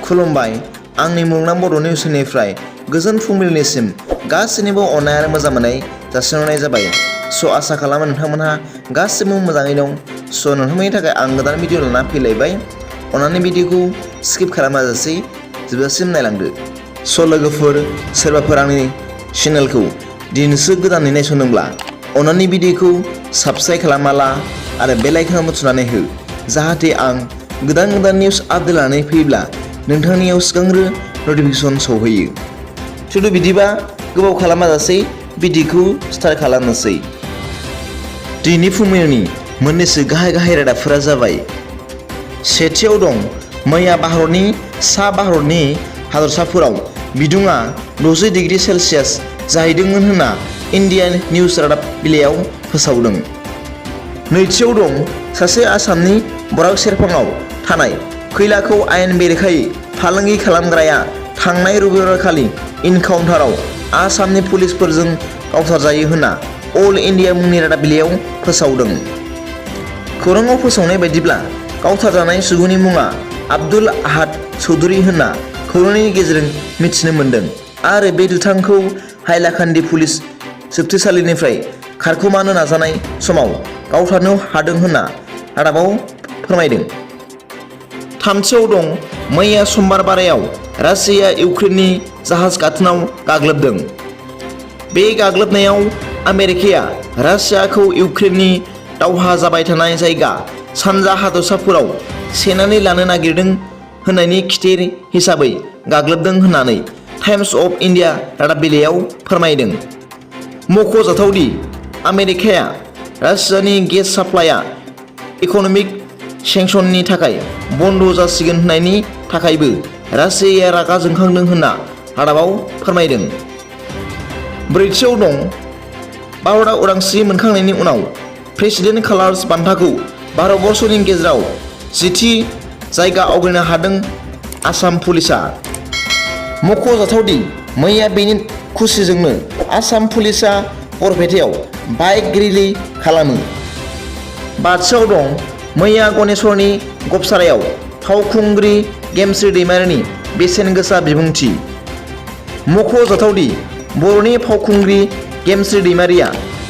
खुलुमबाय आंनि मुलुगनां बड' निउसनिफ्राय गोजोन फुंबिलिनिसिम गासैनिबो अननाय आरो मोजां मोननाय जासिहरनाय जाबाय। आसा खालामो नोंथांमोनहा गासिबो मोजाङै दं। नोंथांमोननि थाखाय आं गोदान भिडिअ लाना फैलायबाय। अन्नानै भिडिअखौ स्किप खालामाजासे जोबजासिम नायलांदो। लोगोफोर सोरबाफोर आंनि चेनेलखौ दिनैसो गोदानै नायसंदोंब्ला अन्नानै भिडिअखौ साबस्क्राइब खालामना आरो बेल आइकनखौ थुनानै हो, जाहाथे आं गोदान निउस आपडेट लानानै फैयोब्ला नोंथांनियाव सिगांग्रो नटिफिकेसन सौहैयो। बिदिबा गोबाव खालामाजासे भिडिअखौ स्टार्ट खालामनोसै। दिनै फुंबिलिनि मोननैसो गाहाय रादाबफोरा जाबाय। सेथियाव दं मैया भारतनि सा भारतनि हादरसाफोराव बिदुङा 60 डिग्री सेलसियास जाहैदोंमोन होनना इन्डियान निउज रादाब बिलाइयाव फोसावदों। नैथियाव दं सासे आसामनि बराक सेरफाङाव थानाय खैलाखौ आयेन बेरेखायै फालांगि खालामग्राया थांनाय रबिबारखालि इनकाउन्टाराव आसामनि पुलिसफोरजों गावथारजायो होनना अल इन्डिया मुंनि रादाब बिलाइयाव फोसावदों। खौराङाव फोसावनाय बायदिब्ला गावथारजानाय सुबुंनि मुङा आब्दुल आहाद चौधुरी होनना खौरांनि गेजेरजों मिथिनो मोन्दों आरो बे दुथांखौ हाइलाकान्दि पुलिस जोबथेसालिनिफ्राय खारखोमानो नाजानाय समाव गावथारनो हादों होनना रादाबाव फोरमायदों। थामथियाव दं मैया समबार बारायाव रासियाया इउक्रेननि जाहाज गाथोनाव गाग्लोबदों। बे गाग्लोबनायाव आमेरिकाया रासियाखौ इउक्रेननि दावहा जाबाय थानाय जायगा सानजा हादरसाफोराव सेनानै लानो नागिरदों होननायनि खिथेर हिसाबै गाग्लोबदों होननानै टाइम्स अफ इन्डिया रादाब बिलाइयाव फोरमायदों। मख'जाथावदि आमेरिकाया रासियानि गेस साप्लाइआ इक'नमिक सेंसननि थाखाय बन्द जासिगोन होननायनि थाखायबो रासियाया रागा जोंखांदों होनना रादाबाव फोरमायदों। ब्रैथियाव दं भारतआ उदांस्रि मोनखांनायनि उनाव प्रेसिडेन्ट कालार्स बान्थाखौ भारतबर्षनि गेजेराव 10थि जायगा आवग्रिनो हादों आसाम पुलिसआ। मख'जाथावदि मैया बेनि खुसिजोंनो आसाम पुलिसआ बरपेटायाव बाइक रेलि खालामो। बाथियाव दं मैया गनेशवरनि गबसारायाव फावखुंग्रि गेमस्रि दैमारिनि बेसेन गोसा बिबुंथि। मख'जाथावदि बर'नि फावखुंग्रि गेमस्रि दैमारिया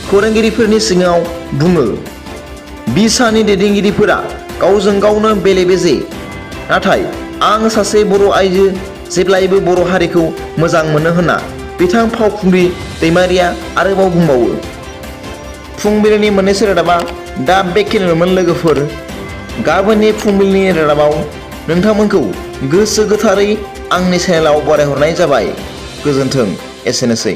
खौरांगिरिफोरनि सिगाङाव बुङो, बिसानि दैदेनगिरिफोरा गावजों गावनो बेले बेजे, नाथाय आं सासे बर' आइजो जेब्लायबो बर' हारिखौ मोजां मोनो होनना बिथां फावखुंग्रि दैमारिया आरोबाव बुंबावो। फुंबिलिनि मोननैसो रादाबा दा बेखिनियानोमोन लोगोफोर। गाबोननि फुंबिलिनि रादाबाव नोंथांमोनखौ गोसो गोथारै आंनि चेनेलाव बरायहरनाय जाबाय। गोजोन्थों, एसेनोसै।